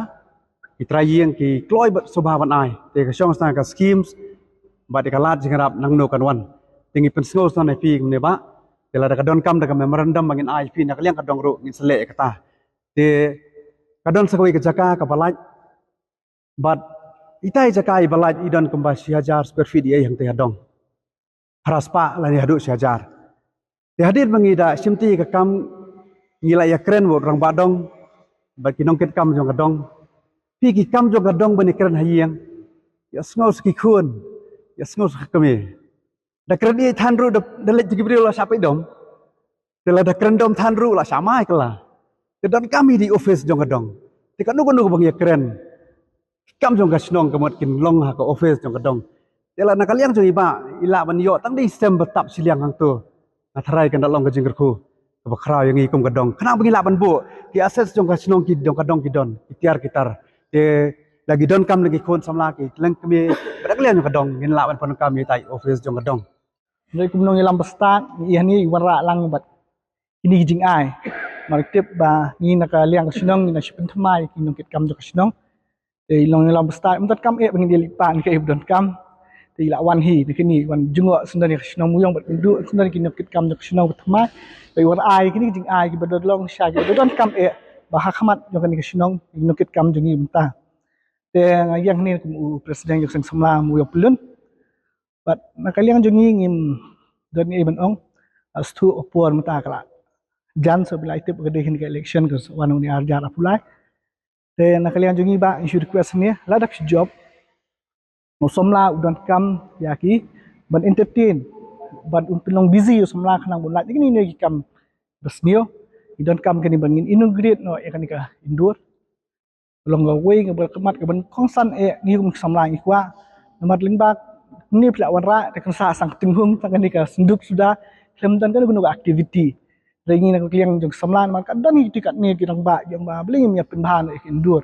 ki trai ïing ki kloi bad sngewbha ban ai. Te ka shong sna ka schemes bad ïa ka lad jingïarap nangno kan wan. Te ngi pynsngew sna na phi kumne Bah. Te lada ka donkam da ka memorandum ba ngin ai phi na ka liang ka dong ruh ngin sa leh ïa kata. Te ka don sa kawei ka jaka kaba lait bad itai jaka iba lait i don kumba shi hajar square feet ïa hangtai ha dong. Phra spah lane haduh shi hajar. Te hadien ba ngi da shim ti ka kam ngi la ïakren bad rangbah dong bad ki nongkitkam jong ka dong. Phi ki kam jong ka dong ban ïakren ha ïing. Ïa sngew sa ki khun ïa sngew sa ka kmie. Da kren ïa than ruh da leit ki briew la shah peit dom. Te lada kren dom than ruh la shah mai kylla. Te donkam ïa di office jong ka dong. Te kano kano ba ngi ïakren kam jong ka shnong ka mut kin long ha ka office jong ka dong. Te la na ka liang jong i Bah i lah ban ïoh tang dei sem ba tap shiliang hangto. Nga tharai kan da long ka jingkyrkhu kaba khraw ïa ngi kum ka dong khnang ba ngi lah ban buh ki assets jong ka shnong ki jong ka dong ki don ki tiar ki tar. Te la ki donkam na ki khun samla ki leng kmie ba da ka liang jong ka dong ngin lah ban pyndonkam ïa tai office jong ka dong. Hynrei kumno ngi lam ba stad ngi ïa ni i wanrah lang bad kine ki jingai. Mar tip ba ngi na ka liang ka shnong ngi na shu pynthymmai ki nongkitkam jong ka shnong. Te i long ngi lam ba stad mynta kam eh ba ngi dei leit pah ngi ka eh ba donkam. Te i la wan hi na kine wan jngoh sendon ïa ka shnong Mawïong bad kynduh sendon ki nongkitkam jong ka shnong ba thymmai. Ba i wanrah ai kine ki jingai ki ba don long sha ki ba donkam eh ba ha khmat jong kane ka shnong ki nongkitkam jong ngi mynta. Te nga ïeng hangne kum u president jong ka seng samla Mawïong Pyllun. Bad na ka liang jong ngi ngim don ei ban ong a sthu o por mynta ka la jan so bila itip ka dei hin ka election ka wan uni arjar apulai. Te na ka liang jong ngi ba ngi shu request ne la dak job mo samla u don kam ïa ki ban entertain ban un pynlong busy u samla khnang bun lait ni ni ki kam basnio i don kam kani ban ngin inaugurate no ïa kani ka indoor. Long kawei nga ba khmat ka ban kongsan eh ngi kum samla ngi kwah. Namar lyngba ni pla wanrah te kan sa sang tinghung tang kani ka senduk suda klem dan kan guna activity. Ri ngi na ka liang jong samla namar ka don ngi ti kat ni ki rang ba jong ba bling ïa pynbha na ik indoor.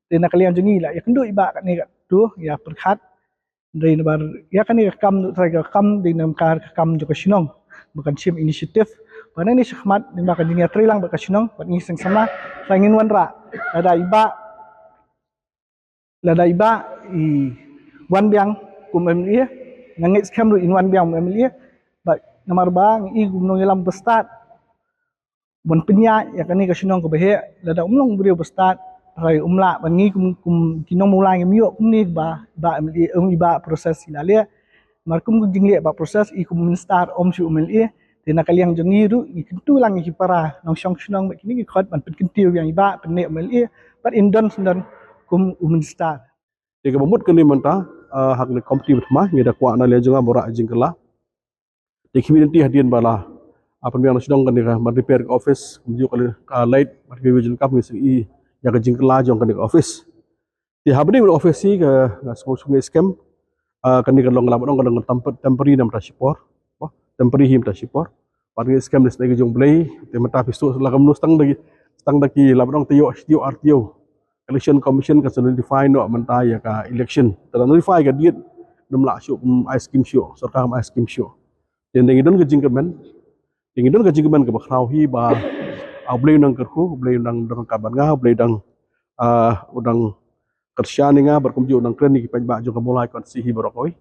Te na ka liang jong ngi la ïa kynduh i ba kat ni kat tu ïa pyrkhat. Dei namar ïa kane ka kam, trai ka kam dei namar ka kam jong ka shnong ba kan shim initiative ba nang ne shakhmat ne ba kan jingïatreilang bad ka shnong bad ngi seng samla. Trai ngin wanrah lada i Bah, lada i Bah i wan biang kum M L A, nga ngeit skhem ruh in wan biang kum M L A. Bad namar ba ngi kum nongïalam ba stad ban pynïaid ïa kane ka shnong kaba heh, lada um long briew ba stad, trai um lah ban ngi kum, kum ki nongmawlai ngim ïoh kumne ba, ba M L A, um, i Bah process i la leh. Mar kum ka jingleh Bah process i kum minister um shu M L A. Te na ka liang jong ngi ruh ngi kyntu lang ïa ki para nongshong shnong bad kine ki khot ban pynkyntiew ïa i Bah pynleh M L A bad in don syndon kum u minister. Te kaba mut kane mynta, ah, ha kane ka komiti ba thymmai ngi da kwah na liang jong nga ba rah jingkylla. Te khmih lynti hadien ba la, ah, pynbiang na shnong kane ka ban repair ka office, kumjuh ka light, ban repair jong ka, ngi sngew ïa ka jingkylla jong kane ka office. Te ha bynta ka office hi ka, nga sngewsih skhem, ah, kane ka long, la ba ong ka long temp-, temporary na mynta shipor. Ba, temporary hi mynta shipor. Bad ngi skhem ne sngew ka jong U Blei, te mynta phi sngewthuh la kumno, tang da ki, tang da ki, la ba ong taïew, taïew ar taïew. Election Commission kan sa notify noh mynta ïa ka election. Te la notify ka date, ym lah shuh, ym ai skim shuh, sorkar ym ai skim shuh. Te ngi don ka jingkyrmen, ngi don ka jingkyrmen kaba khraw hi ba, ah, U Blei u nang kyrkhu, U Blei u nang don ryngkat bad nga, U Blei u dang, ah, u dang kyrshan ïa nga bad kumjuh u nang kren ïa ki paidbah jong ka Mawlai constituency hi baroh kawei.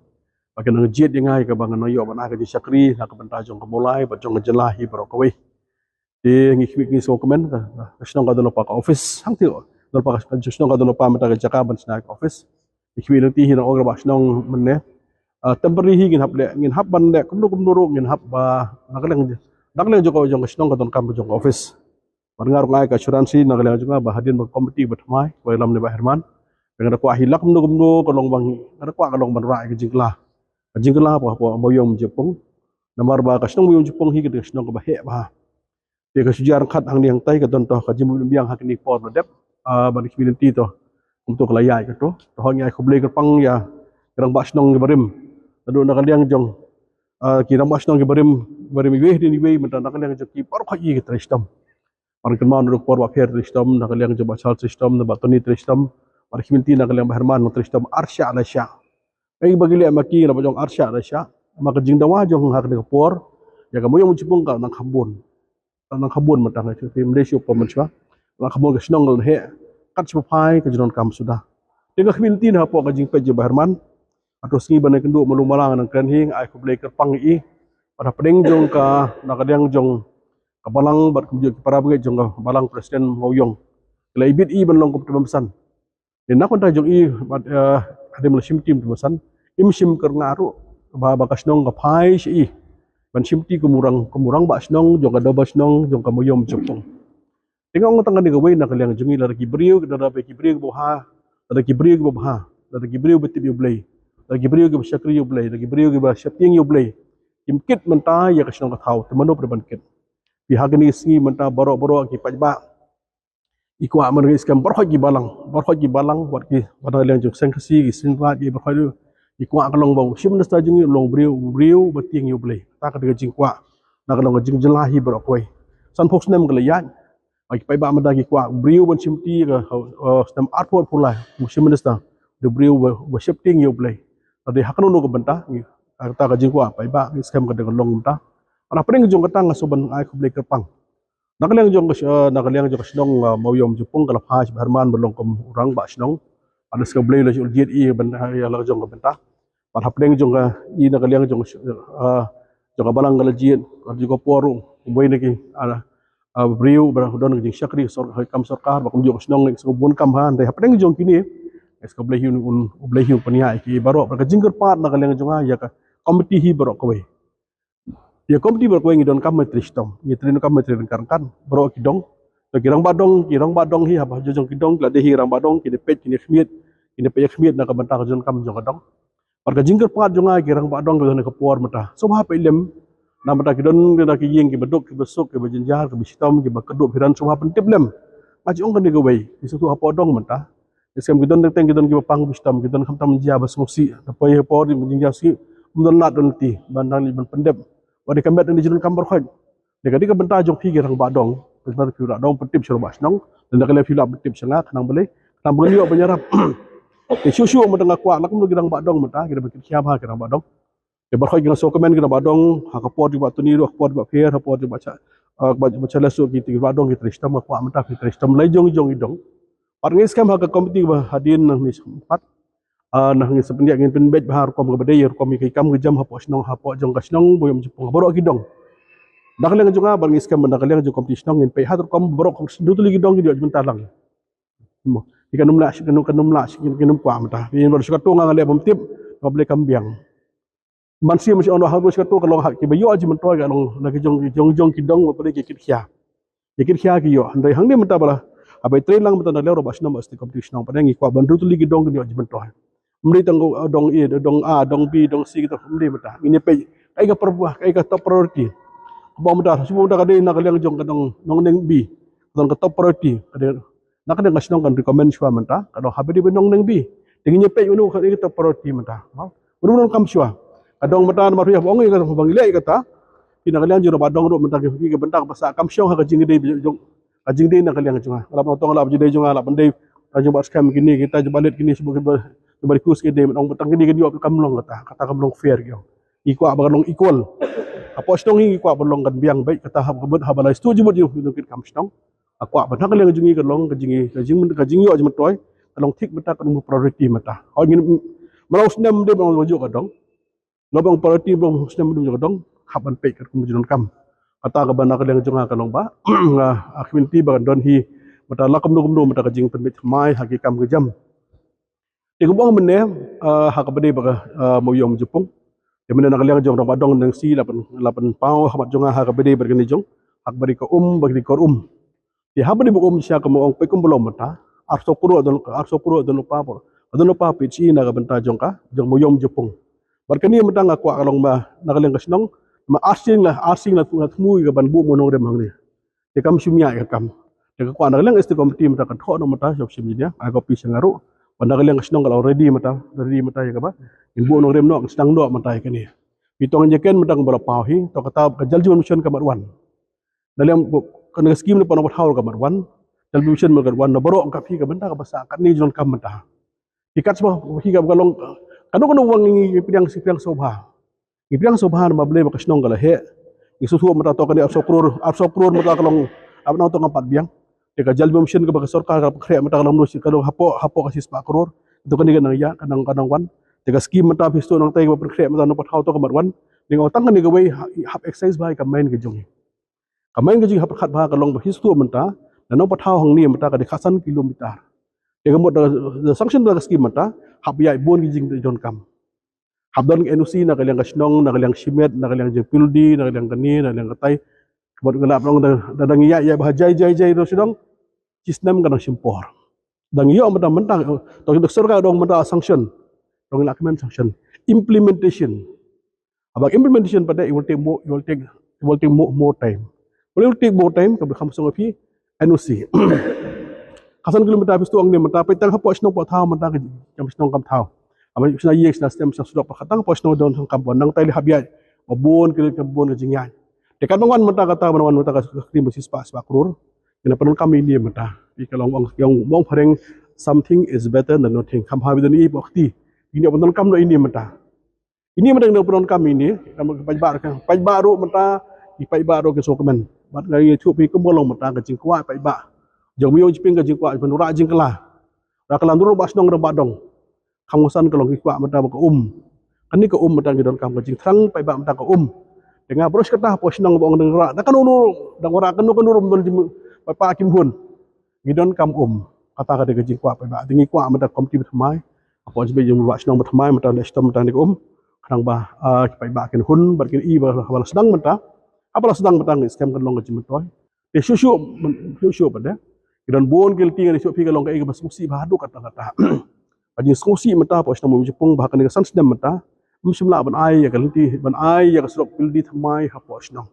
Ba kin nang jied ïa nga ïa kaba ngan nang ïoh ban ai ka jingshakri na ka bynta jong ka Mawlai bad jong ka jylla hi baroh kawei. Te ngi khmih, ngi sngewkmen ka, ka shnong ka don lypa ka office. Hangtei don lypa ka shnong ka don lypa mynta ka jaka ban shna ka office. Ngi khmih lynti hi na ong ka Bah Shnong mynne. Ah, temporary hi ngin hap leh, ngin hap ban leh kumno kumno ruh ngin hap ba na ka liang, na ka liang jong ka, jong ka shnong ka donkam jong ka office. Bad nga ruh nga ai ka assurance hi na ka liang jong nga ba hadien ba ka komiti ba thymmai ba ïalam ne Bah Herman, ba nga da kwah hi la kumno kumno ka long ba ngi, nga da kwah ka long ban rah ïa ka jingkylla. Ka jingkylla hapoh, hapoh Mawïong Jepung. Namar ba ka shnong Mawïong Jepung hi ka dei ka shnong kaba heh bha. Te ka shu jia ryngkat hangne hangtai, ka don toh ka jingbiang ha kine ki por ba dep, ah, ban khmih lynti toh. Kumto ka la ïaid kato. Te hooid ngi ai khublei kyrpang ïa ki rangbah shnong ki barim. Naduh na ka liang jong, ah, ki rangbah shnong ki barim, barim iwei hadien iwei, mynta na ka liang jong ki baroh khoit ki trei shitom. Ban kynmaw naduh ka por Bah Pher trei shitom, na ka liang jong Bah Charles trei shitom, na Bah Tony trei shitom, ban khmih lynti na ka liang Bah Herman trei shitom, ar shah lai shah. Ei ba ki leh ma ki la ba jong ar shah lai shah. Ma ka jingdawa jong ha kane ka por ïa ka Mawïong Jepung ka nang kham bun. Ka nang kham bun mynta nga shu, ym dei shu pom mynshuwa. Nang kham bun, ka shnong ka la heh. Kat shaba phai ka jingdonkam suda. Te nga khmih lynti na hapoh ka jingpeit jong Bah Herman. Hato sngi ba nang kynduh malu mala nang kren hi, nga ai khublei kyrpang ïa i. Bad hapdeng jong ka, na ka liang jong ka balang bad kumjuh ki para bangeit jong ka balang, president Mawïong, ki la ibit i ban long kum u tymmen basan. Te na ka bynta jong i bad, eh, hadien ba la shim tim tu masan, im shim kyrngah ruh ba, ba ka shnong ka phai sha i ban shim ti kum u rang, kum u rangbah shnong jong ka dorbar shnong jong ka Mawïong Jepung. Te nga ong tang kane kawei na ka liang jong i, lada ki briew, lada ki briew kiba bha, lada ki briew kiba bha, lada ki briew ba tip ïa U Blei, lada ki briew kiba shakri ïa U Blei, lada ki briew kiba sheptieng ïa U Blei kim kit mynta ïa ka shnong ka thaw, te mano ba ban kit? Te ha kine ki sngi mynta baroh baroh ki paidbah i kwah, man ngi skhem baroh ki balang, baroh ki balang, wat ki, wat na ka liang jong seng Khasi, ki seng Raij, ki baroh, i kwah ka long ba u Chief Minister jong ngi u long briew, briew ba tieng ïa U Blei. Kata ka dei ka jingkwah na ka long ka jingjylla hi baroh kawei. Sanphew snem ka la ïaid, ki paidbah mynta ki kwah briew ban shim ti ka, uh, snem arphew arphew lai, u Chief Minister u dei briew ba, ba sheptieng ïa U Blei. Te dei ha kano kano ka bynta, ngi, kata ka jingkwah paidbah ngi skhem ka dei ka long mynta. Hapdeng jong kata nga sngewbha ban ai khublei kyrpang na ka liang jong ka, eh, na ka liang jong ka shnong, eh, Mawïong Jepung, ka la phai sha Bah Herman ba long kum u rangbah shnong. Bad nga sngew U Blei u la jied i ban, eh, ïa la ka jong ka bynta. Bad hapdeng jong ka, i na ka liang jong, eh, jong ka balang ka la jied, ka la jied ka por ruh, kumwei na ki, ah, ah, briew ba don ka jingshakri sor-, kam sorkar, bad kumjuh ka shnong, nga sngew bun kam ha, hynrei hapdeng jong kine nga sngew U Blei hi un, U Blei hi un pynïaid ïa ki baroh. Bad ka jingkyrpad na ka liang jong nga ïa ka komiti hi baroh kawei. Ïa ka komiti baroh kawei ngi donkam ban trei shitom. Ngi trei donkam ban trei ryngkat ryngkat baroh ki dong. Te ki rangbah dong, ki rangbah dong hi haba jong ki dong ki la dei hi rangbah dong, kine peit, kine khmied, kine peit ïa khmied na ka bynta ka jingdonkam jong ka dong. Bad ka jingkyrpad jong nga ïa ki rangbah dong kiba don ha ka por mynta, sngewbha peit lem. Na mynta ki don, ki don ki ïing kiba duk, kiba suk, kiba jynjar, kiba shitom, kiba kdup hiran, sngewbha pyntip lem. Nga ju ong kane kawei, ki sngewthuh hapoh dong mynta. Ki skhem ki don teng teng, ki don kiba pang kiba shitom, ki don khamtam jia ba sngewsih. Te poi ha por jong ka jingjia sih, ym don lad don lynti ban nang leit ban pyndep. Wat ïa ka met ngi ju donkam baroh khoit. Te ka dei ka bynta jong phi ki rangbah dong, ka bynta phi rangbah dong pyntip sha rangbah shnong. Lada ka lei phi lah pyntip sha nga, khnang balei, khnang ba ngin ïoh ban ïarap. Te shuh shuh mynta nga kwah, la kumno ki rangbah dong mynta, ki rangbah, ki rangbah dong. Te baroh ki nga sngewkmen ki rangbah dong, ha ka por jong Bah Tony ruh, ha ka por jong Bah Pher, ha ka por jong Bah Cha, ah, Bah, Bah Charles ruh, ki, ki rangbah dong ki trei shitom, nga kwah mynta ki trei shitom lai jong jong ki dong. Pat ngi skhem ha ka komiti ba hadien na ngi sempat, ah, na ngi sempat ngin pynbeit bha rukom kaba dei, rukom ki kam ki jam hapoh shnong, hapoh jong ka shnong Mawïong Jingpung, baroh ki dong. Na ka liang jong nga, ba ngi skhem na ka liang jong komiti shnong ngin peit ha rukom baroh ka shnong, tuli ki dong ki dei jingmyntoi lang. Mo, ki kan ym lah, ki kan ym, kan ym lah, ki kan ym kwah mynta. Ïa ba shu katto nga leh bym tip, ba balei kam biang. Man shu, man shu ong ha ba shu katto ka long ha kiba ïoh jingmyntoi ka long la ki jong, jong, jong ki dong ba balei ki kit khia. Ki kit khia ki ïoh. Hynrei hangne mynta ba la, haba trei lang mynta na liang ruh ba shnong, ba state competition ba ngi kwah ban rutuli ki dong ki ïoh jingmyntoi. Ym dei tang dong A, dong A, dong B, dong C kita, ym dei mynta. Ngin ïa peit kaei ka, kaei ka top priority. Ba mynta, shu mynta ka dei na ka liang jong ka dong Nongneng B, ka dong ka top priority. Ka dei na ka liang ka shnong kan recommend shuwa mynta, ka dong haba dei ba Nongneng B. Te ngin ïa peit uno ka dei ka top priority mynta. Uno uno kam shuwa. Ka dong mynta namar ïa ba ong ïa ka ba ngi leh ïa kata. Phi na ka liang jong ba dong ruh mynta ki, ki bynta ba sah kam shong ha ka jingdei jong, ka jingdei na ka liang jong nga. Lap nongtong lap jingdei jong nga, lap ban dei, ka jong ba skhem kine, kita jong ba leit kine, shu ba, shu ba request kine, mynta ong ba tang kine kine kam long kata, kata kam long fair ki ong. Ngi kwah ba ka long equal. Hapoh shnong ngi kwah ba long kan biang beit kata, haba ka bud haba lai stu jingmut jong ngi ki kam shnong. Nga kwah ba na ka liang jong ngi ka long ka jing, ka jing, ka jingïoh jingmyntoi ka long thik mynta ka long priority mynta. Hooid ngin mraw snem dei ba long ju ka dong. Long ba priority mraw snem dei ju ka dong. Hap ban peit katkum jingdonkam. Kata kaba na ka liang jong nga ka long ba nga, ah, community ba kan don hi mynta la kumno kumno mynta ka jingpynbeit thymmai ha ki kam ki jam. Te kumba ong mynne, ah, ha kaba dei ba ka, ah, Mawïong Jingpung. Te mynne na ka liang jong rangbah dong Nongsi la pyn, la pynpaw ha khmat jong nga ha kaba dei bad kane jong, ha kaba dei ka um bad kane ka kor um. Te ha kaba dei ba um sha ka, ma ong peit kumba long mynta, arphew klur don, arphew klur don lypa, don lypa peit shi na ka bynta jong ka, jong Mawïong Jingpung. Bad kane mynta nga kwah ka long ma na ka liang ka shnong, ma arsien la, arsien la, la thmu ïa ka ban buh mawnongrim hangne. Te kam shim ïa ka kam. Te ka kwah na ka liang state committee mynta ka thoh noh mynta, shop shim ïa, ai copy sha nga ruh. Ba na ka liang ka shnong ka la ready mynta, ready mynta ïa kaba ngin buh nongrim noh, sdang noh mynta ïa kane. Phi tong ïa ken mynta ka ba la paw hi, to kata ka Jal Jeevan Mission ka mat wan. Na liang ka, ka skim na pynpaw ka mat wan. Jal Jeevan Mission ka mat wan, na baroh ka phi ka bynta kaba sah katne jingdonkam mynta. Phi kat shuwa phi ka ba ka long, kano kano ba ngi pdiang, ngi pdiang sngewbha. Ngi pdiang sngewbha namar balei ba ka shnong ka la heh. Ngi sngewthuh mynta to kane arphew klur, arphew klur mynta ka long, ap nang to ngam pat biang. Te ka Jal Jeevan Mission kaba ka sorkar ka pynkhreh mynta ka long mnuh shi ka long hapoh, hapoh ka shispah klur. To kane ka nang ïa, ka nang, ka nang wan. Te ka skim mynta phi sngewthuh nangta kaba pynkhreh mynta nang pat hap to ka mat wan. Te nga ong tang kane kawei ha, hap excise bha ïa ka main ka jong ngi. Ka main ka jong ngi hap khat bha ka long ba phi sngewthuh mynta, na Nongpathaw hangne mynta ka dei khatsan kilometer. Te ka mut da, da sanction da ka skim mynta, hap ïaid bun ki jingdonkam. Hap don N O C na ka liang ka shnong, na ka liang shimet, na ka liang jong P W D, na ka liang kane, na ka liang katai. Ka mut nga la ong da, da, da ngi ïaid, ïaid bha jai, jai, jai, dong shu dong. Shi snem ka nang shim por. Da ngi ïoh mynta, mynta, to ki sorkar dong mynta sanction. Dong la kmen sanction. Implementation. Haba implementation pat de, it will take more, it will take, it will take more, more time. It will take more time, ka kham song phi N O C. Khatsan kilometer phi sngewthuh hangne mynta, peit tang hapoh shnong Pathaw mynta ka jingkam shnong kam thaw. Haba shnong ïing, shnong stem, shnong surok, pat tang hapoh shnong don shnong kam, nangta lei hap ïaid ba bun ki, ka bun ka jingïaid. Te katba wan mynta kata, ba wan mynta ka krim ba shispah, spah klur. Ïa na pyndonkam ïa ine mynta. Ïa ka long ong, ong, ong phareng, something is better than nothing. Kham bha ba don ïa i ba kti. Ïa na pyndonkam noh ïa ine mynta. Ine mynta ngi dang pyndonkam ine, ka paidbah, ka paidbah ruh mynta, i paidbah ruh ki sngewkmen. Bad nga ïathuh phi kumba long mynta ka jingkwah paidbah. Jong Mawïong Jingpung ka jingkwah, ban wanrah jingkylla. Wanrah kylla ruh ba shnong ruh ba dong. Kham kongsan ka long ki kwah mynta ba ka um. Kane ka um mynta ngi donkam ka jingthrang paidbah mynta ka um. Te nga brush kata hapoh shnong ba ong dang wanrah, da kano kano, dang wanrah kano kano ruh don jing, paidbah kim hun. Ngi donkam um. Kata ka dei ka jingkwah paidbah. Te ngi kwah mynta ka komiti ba thymmai. Hapoh jingpeit jong ba shnong ba thymmai mynta leh shitom mynta kane ka um. Khnang ba, ah, ki paidbah kin hun bad kin i ba, ba la sdang mynta. Haba la sdang mynta ngi skhem kan long ka jingmyntoi. Te shuh shuh, shuh shuh pat de. Ki don bun ki lynti, ngan ïathuh phi, ka long kaei kaba sngewsih bha haduh katta katta. Ka jingsngewsih mynta hapoh shnong Mawïong Jingpung ba ha kane ka san snem mynta, ym shym lah ban ai ïa ka lynti, ban ai ïa ka surok P W D thymmai hapoh shnong.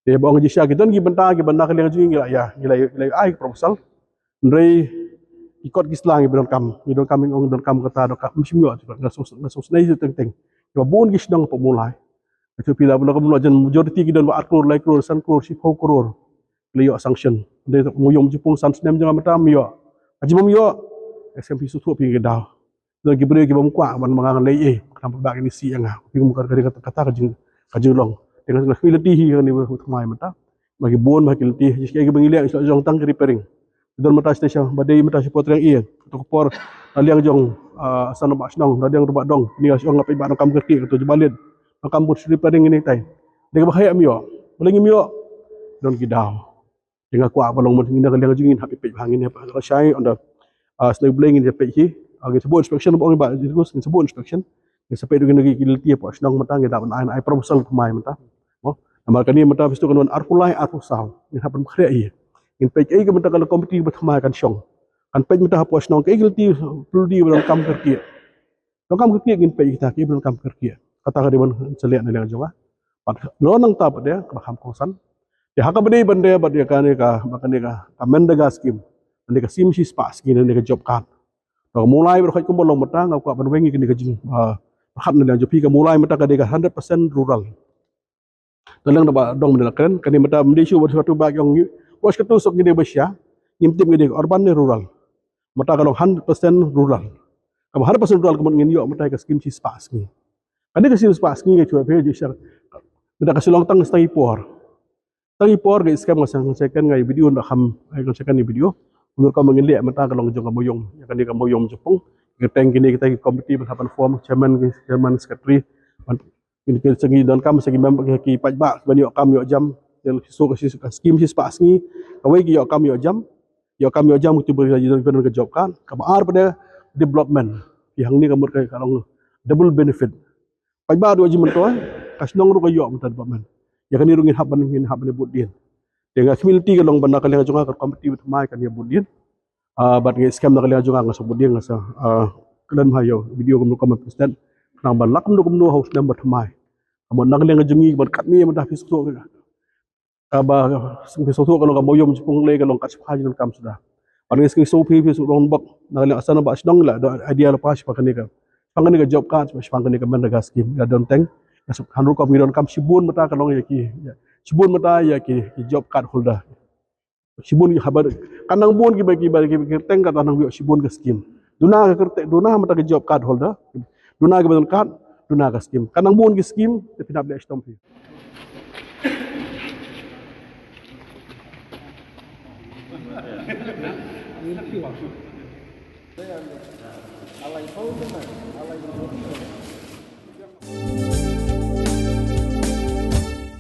Te ba ong jingshisha ki don ki bynta kiba na ka liang jong ngi la ïa, ngi la ïa, ngi la ïa ai ka proposal. Hynrei ki kot ki sla ngi ba donkam, ngi donkam, ngi ong donkam kata, donkam, ym shym ïoh, nga sngewsih, nga sngewsih teng teng. Kiba bun ki shnong hapoh Mawlai. Nga ïathuh phi la, la ka majority ki don ba ar klur, lai klur, san klur, shiphew klur. Ki la ïoh sanction. Hynrei Mawïong Jingpung san snem jong nga mynta ym ïoh. Haba ym ïoh, S M P sngewthuh phi ki daw. Don ki briew ki bym kwah ban ma nga leh ei, khnang ba ki ïa sih ïa nga. Phi kum ka, ka, kata ka jing, ka jinglong. Te nga, nga lynti hi kane ba thymmai mynta. Ba ki bun ba ki lynti, ki, ki ba ngi leh, ki la jong tang ki repairing. Don mynta station ba dei mynta sha por triang ïa. Kato ka por, na liang jong, ah, san ba shnong, na liang ruh ba dong. Ni ka shnong nga peit ba nang kam kyrkieh, kato jong ba leit. Nang kam bud repairing ïa ni tai. Dei kaba khia ym ïoh. Balei ngim ïoh? Don ki daw. Te nga kwah ba long mynta ngin da ka liang jong ngi ngin hap ïa peit ba ngin ïa peit shai, ynda, ah, sdang Blei ngin ïa peit hi. Ah, ngin sa buh inspection ba ong ba, ngin sa buh inspection. Ngin sa peit ruh ngin da ki lynti hapoh shnong mynta, ngin da ban ai, ai proposal thymmai mynta. Mo, namar kane mynta phi sngewthuh kan wan arphew lai arphew saw. Ngin hap ban khreh hi. Ngin peit ei ka mynta ka la committee ba thymmai kan shong. Kan peit mynta hapoh shnong kaei ka lynti, pynlong ba donkam kyrkieh. Donkam kyrkieh ngin peit kita ki ba donkam kyrkieh. Kata ka dei ban sa leh na liang jong nga. Bad lo nangta pat de kaba kham kongsan. Te ha kaba dei ban de bad ïa kane ka, ba kane ka, ka MGNREGA scheme. Kane ka sim shispah sngi, kane ka job card. To ka Mawlai bad khoit kumba long mynta nga kwah ban weng ïa kane ka jing, ah, pyrkhat na liang jong phi, ka Mawlai mynta ka dei ka hundred percent rural. Te leng da ba dong mynta la kren, kane mynta mynta shu ba shu ba ki ong ngi. Rush katu sok ngi dei ba sha, ngim tip ngi dei urban ne rural. Mynta ka long hundred percent rural. Kaba hundred percent rural ka mut ngin ïoh mynta ka scheme shispah sngi. Kane ka scheme shispah sngi nga shu phi ji shar. Mynta ka Shillong tang stang i por. Tang i por ka scam nga seng second nga i video nda kham, ai ka second i video. Menurut ka mangin leh mynta ka long jong ka Mawiong. Ïa kane ka Mawiong Jepung. Ka teng kine kita ki committee ban hap ban form chairman, chairman secretary. Ban Kine ki sngi donkam sa ki member ki, ki paidbah ban ïoh kam ïoh jam. Ïa ki shu, ki shu, ki skim shispah sngi. Kawei ki ïoh kam ïoh jam. Ïoh kam ïoh jam ki tu ba ki don ka job card. Kaba ar pat de development. Ki hangne ka mut ka long double benefit. Paidbah ruh ji myntoi, ka shnong ruh ka ïoh mynta development. Ïa kane ruh ngin hap ban, ngin hap ban bud dien. Te nga sngewthuh ka long ban na ka liang jong nga ka committee ba thymmai kan ïa bud dien. Ah, bad ngi scam na ka liang jong nga nga sa bud dien nga sa, ah, kren ha ïa video kumno kumno president. Nang ban lak kumno kumno ha u snem ba thymmai. Ka mut na ka liang jong ngi ban katne mynta phi sngewthuh ka. Kaba phi sngewthuh ka long ka Mawiong Jepung lei ka long kat shiphew jingdonkam suda. Bad ngi sngewthuh phi, phi sngewthuh long bok na ka liang san ba shnong la don idea la pass ba kane ka. Shaphang kane ka job card, shaphang kane ka MGNREGA scheme la don teng. Nga sngewthuh rukom ngi donkam shibun mynta ka long ïa ki. Shibun mynta ïa ki, ki job card holder. Shibun ki habar. Kan nang bun kiba, kiba, kiba kyrteng ka nang ïoh shibun ka skim. Duna ka kyrteng, duna mynta ka job card holder. Duna kiba don card, duna ka skim. Kan nang bun ki skim, te phin hap leh shitom phi.